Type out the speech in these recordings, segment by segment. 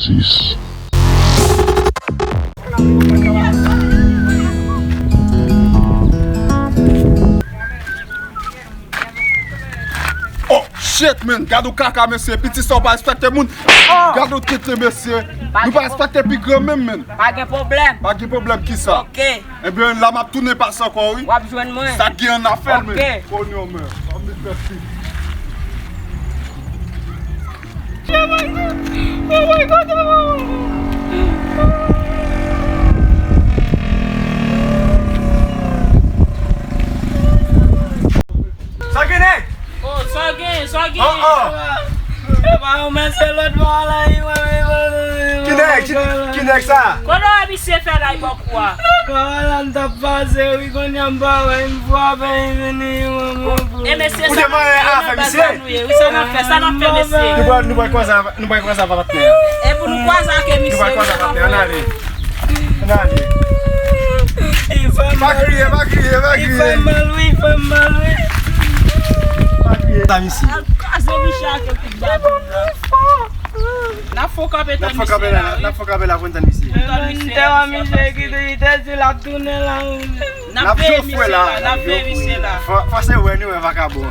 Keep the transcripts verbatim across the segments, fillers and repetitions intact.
Dis. Oh, shit, man. Gad yon kaka, mesye. Piti sa, w pa respekte moun. Gad yon tete, mesye. Nou pa respekte pi gran menm, man. Pa gen pwoblèm. Pa gen pwoblèm, kisa? Ok. Ebyen, la m ap tounen pase ankò, wi. W ap jwenn mwen. Sa k gen an afè l, men. Ok. Konyon, men. Ann met pèsi. Sa gen, nèg? Oh, sa gen, sa gen. Oh, oh. Epa, ou men se lòt bò la, wi, wi, wi, wi, wi. Ki nèg, ki, ki nèg sa? Kote w wè misye fè la, bò kou a? Bò la, m t ap pase, wi, kounye a m pa wè, m frape, m vini, wi, wi, wi. E mesye, ou sa te manyen afè misye? Wi, sa n ap fè, sa n ap fè, mesye? Nou pral, nou pral kwaze avè, nou pral kwaze avè patnè a. E pou nou kwaze avè misye, nou pral kwaze avè patnè a, ann ale. Ann ale. Pa kriye, pa kriye, pa kriye. Li fè m mal, wi, li fè m mal, wi. Pa kriye. Sa misye. Al kraze misye ak yon kout baton. N ap fè kanpe tann misye la, wi. N ap fè kanpe la pou n tann misye. Tann misye la, misye ap pase. Misye ki te di l ap tounen la, wi. N ap veye misye la, n ap veye misye la. Fò, fò se wè nou wè vakabon.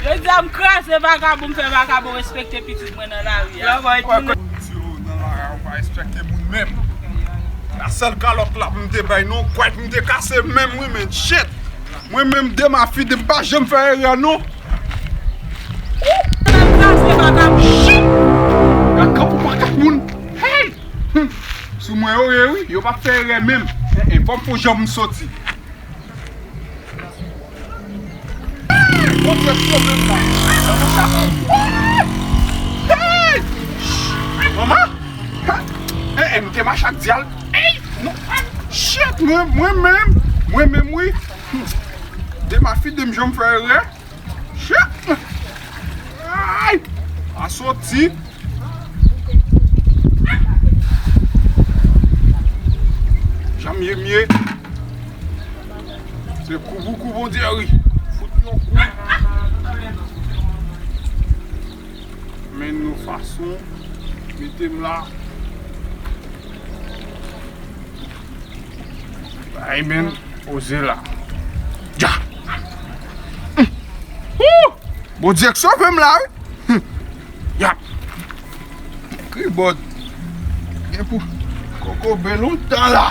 Jodi a m kraze vakabon, m fè vakabon respekte pitit mwen nan lari a. Pou di yo nan lari a, ou pa respekte moun menm. La sèl kalòt la pou m te bay non, kwèk m te kase menm wi, men shit. Mwen menm de ma fi de m pa janm fè erè non. Shit! Gad kanpe makak moun. Hey! Hmm. Sou mwen yo ye wi, yo p ap fè erè menm. E, e, fò m fè jan m soti. Bondye sove m la. Hey! Manman! Hey, hey, m te mache ak dyal. Hey! Non. Shit, mwen, mwen menm, mwen menm wi. Hmm. De ma fi de m janm fè erè. Shit! Ay! A soti. Jan m ye, m ye. Se kou pou kou Bondye ri. Fout yon kou. Men nou fason. Mete m la. Ay, men, poze la. Dja! Wou! Bondye k sove m la, wi! Ya! Kribòd. Gen pou kokobe lontan la.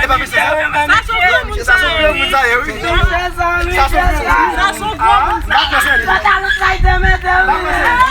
E pa mesye sa? Sa se yon granmoun sa ye, wi. Sa se yon granmoun. Sa se yon granmoun sa.